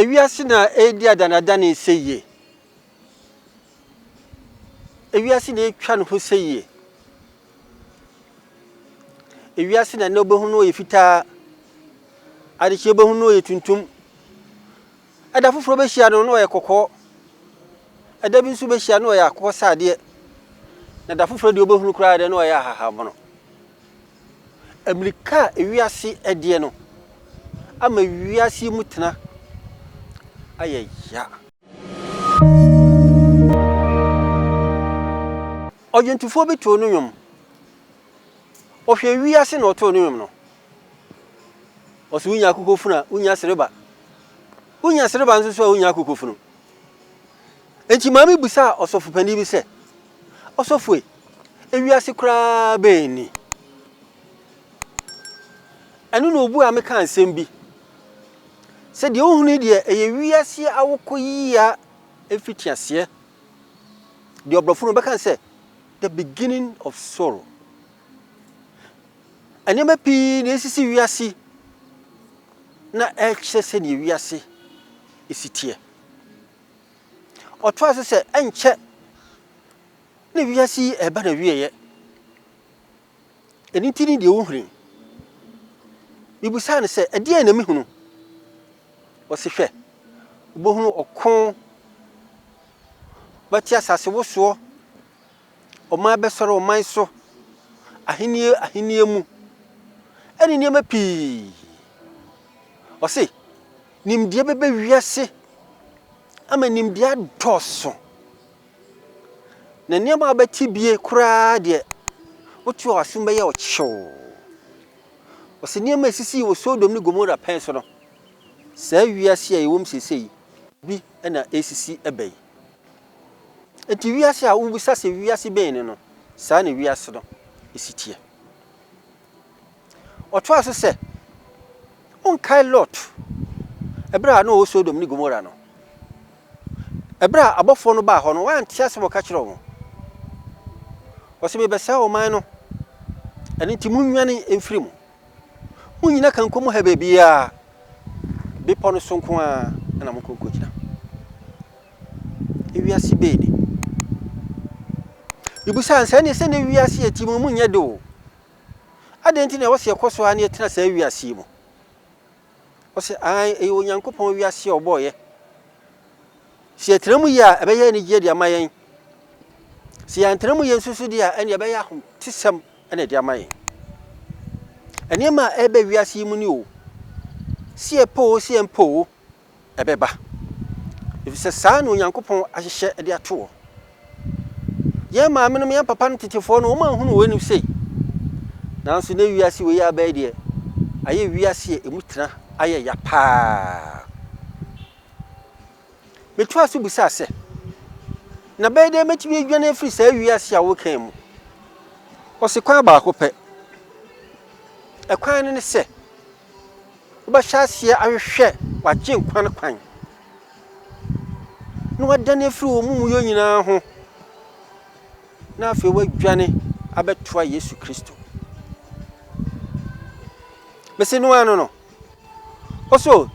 Ewiase na ɛredi adanadane sɛ yie. Ewiase na ɛretwa ne ho sɛ yie. Ewiase na nnɛ wobɛhu no ɔyɛ fitaa, adekyeɛ wobɛhu no ɔyɛ tuntum. Ɛda foforɔ wobɛhyia no na ɔyɛ kɔkɔɔ. Ɛda bi nso wobɛhyia no na ɔyɛ akokɔsradeɛ. Na da foforɔ deɛ wobɛhunu koraa deɛ na ɔyɛ ahahammono. Mmirika a wiase deɛ no ama wiase yi mu tena ayɛ ya. Ɔdwontofoɔ bi too no nnwom. Ɔhwɛɛ wiase na ɔtoo no nnwom no. Ɔse wonya akokɔfunu a, wonya sereba. Wonya sereba nso so a, wonya akokɔfunu. Enti maame bisaa ɔsɔfopanin bi sɛ, Ɔsɔfo e, ewiase koraa bɛn ni? Ɛno na obuaa me kaa nsɛm bi sɛ deɛ wohunu yi deɛ ɛyɛ wiase awoko yia mfitiaseɛ. Deɛ ɔbrɔfo no bɛka no sɛ the beginning of sorrow. Nneɛma pii na esisi wiase na ɛkyerɛ sɛdeɛ wiase esi teɛ. Ɔtoaa so sɛ, Ɛnkyɛ na wiase yi reba n'awieeɛ. Ɛno nti ne deɛ wohunu yi. Mebisaa no sɛ, Ɛdeɛn na mehunu? Ɔse, Hwɛ, wobɛhunu ɔko, wobɛte asasewosoɔ, ɔman bɛsɔre ɔman so, ahennie ahennie mu, ɛne nneɛma pii. Ɔse, Nimdeɛ bɛba wiase ama nimdeɛ adɔɔso. Na nneɛma a wobɛte bie koraa deɛ, wote a w'asom bɛyɛ wo kyew. Ɔse nneɛma a ɛsisii wɔ Sodom ne Gomora pɛn so no, saa wiase a yɛwɔ mu seesei yi bi na ɛresisi ba yi. Enti wiase a wobisa sɛ wiase bɛn ni no, saa na wiase no si teɛ. Ɔtoaa so sɛ, Wonkae Lot ɛberɛ a na ɔwɔ Sodom ne Gomora no? Ɛberɛ a abɔfoɔ no baa hɔ no, woante asɛm a ɔka kyerɛɛ wɔn? Ɔse, Mebɛsɛe ɔman no, ɛno nti monnwane mfiri mu. Monnyina kanko mu ha baabiara, bepɔ no so nko ara na monkɔ nkɔgyina. Ewiase bɛn ni? Mebisaa no sɛ, ɛnneɛ sɛ na wiase yɛ te mu, mu nyɛ de o. Adɛn nti na ɛwɔ sɛ yɛkɔ so ara na yɛtena saa wiase yi mu? Ɔse, aane, ɛyɛ Onyankopɔn wiase a ɔbɔeɛ. Sɛ yɛtena mu yie a, ɛbɛyɛ anigyeɛ de ama yɛn. Sɛ yɛantena mu yie nso so deɛ a, ɛnneɛ ɛbɛyɛ ahomtesɛm na ɛde ama yɛn. Nneɛma a ɛreba wiase yi mu ni o, sɛ yɛpɛ o, sɛ yɛmpɛ o, ɛbɛba, efisɛ saa na Onyankopɔn ahyehyɛ de ato hɔ. Yɛn maamenom, yɛn papanom tetefoɔ no, wɔn anhunu wei nom sei. Nanso na wiase wei aba yi deɛ, ayɛ wiase a emu tena ayɛ ya paa. Metoaa so bisaa sɛ, Na bɛyɛ dɛn mɛtumi adwane afiri saa wiase a woreka yi mu? Ɔse kwan baako pɛ. Ɛkwan no ne sɛ, wobɛhyɛ aseɛ ahwehwɛ w'Agyenkwa no kwan, na woadane afiri wo amumuyɔ nyinaa ho, na afei woadwane abɛtoa Yesu Kristo. Mese no ano no, ɔso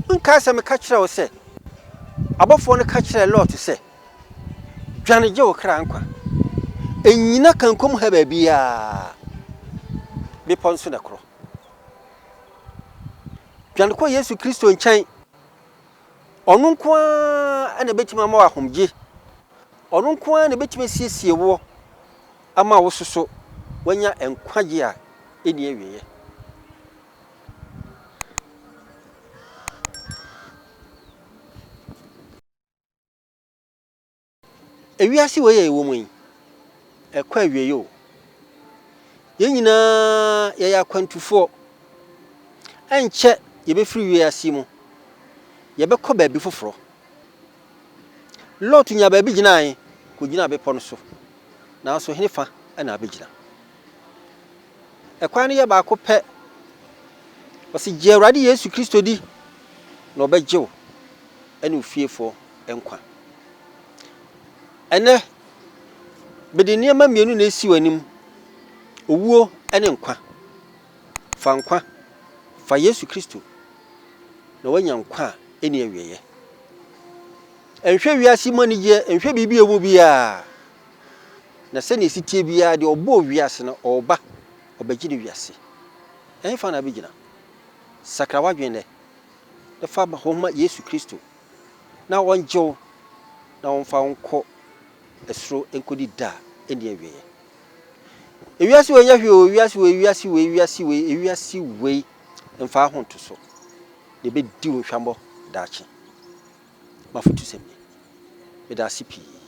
nkae sɛ meka kyerɛ wo sɛ, abɔfoɔ no ka kyerɛɛ Lot sɛ, dwane gye wo kra nkwa. Ɛnyina kankom ha baabiara, bepɔ nso na ɛkorɔ. Dwane kɔ Yesu Kristo nkyɛn. Ɔno nko ara na ɛbɛtumi ama wo ahomgye. Ɔno nko ara na ɛbɛtumi asiesie woɔ ama wo soso woanya nkwagye a ɛnni awieɛ. Ewiase wei a yɛwɔ mu yi, ɛkɔ awieeɛ o. Yɛn nyinaa yɛyɛ akwantufoɔ. Ɛnkyɛ yɛbɛfiri wiase yi mu, yɛbɛkɔ baabi foforɔ. Lot nyaa baabi gyinae kɔgyinaa bepɔ no so, nanso hefa na abɛgyina? Ɛkwan no yɛ baako pɛ. Ɔse gye Awurade Yesu Kristo di na ɔbɛgye wo ne wo fiefoɔ nkwa. Ɛnnɛ, mede nneɛma mmienu na esi w'anim, owuo ne nkwa. Fa nkwa, fa Yesu Kristo, na woanya nkwa a. ɛnni awieɛ. Nhwɛ wiase mu anigyeɛ, nhwɛ biribi a ɛwɔ mu biara. Na sɛnea ɛsi teɛ biara, deɛ ɔbɔɔ wiase no, ɔreba, ɔbɛgye ne wiase. Ɛhefa na abɛgyina? Sakra w'adwene nnɛ, na fa wo ho ma Yesu Kristo, na ɔngye wo, na ɔmfa wo nkɔ ɛsoro nkɔdi da a ɛnni awieɛ. Ewiase wei nyɛ hwee o, ewiase wei, ewiase wei, ewiase wei, ewiase wei, mfa ho nto so, na ɛbɛdi wo hwammɔ daakye. M'afotusɛm ni. Meda ase pii.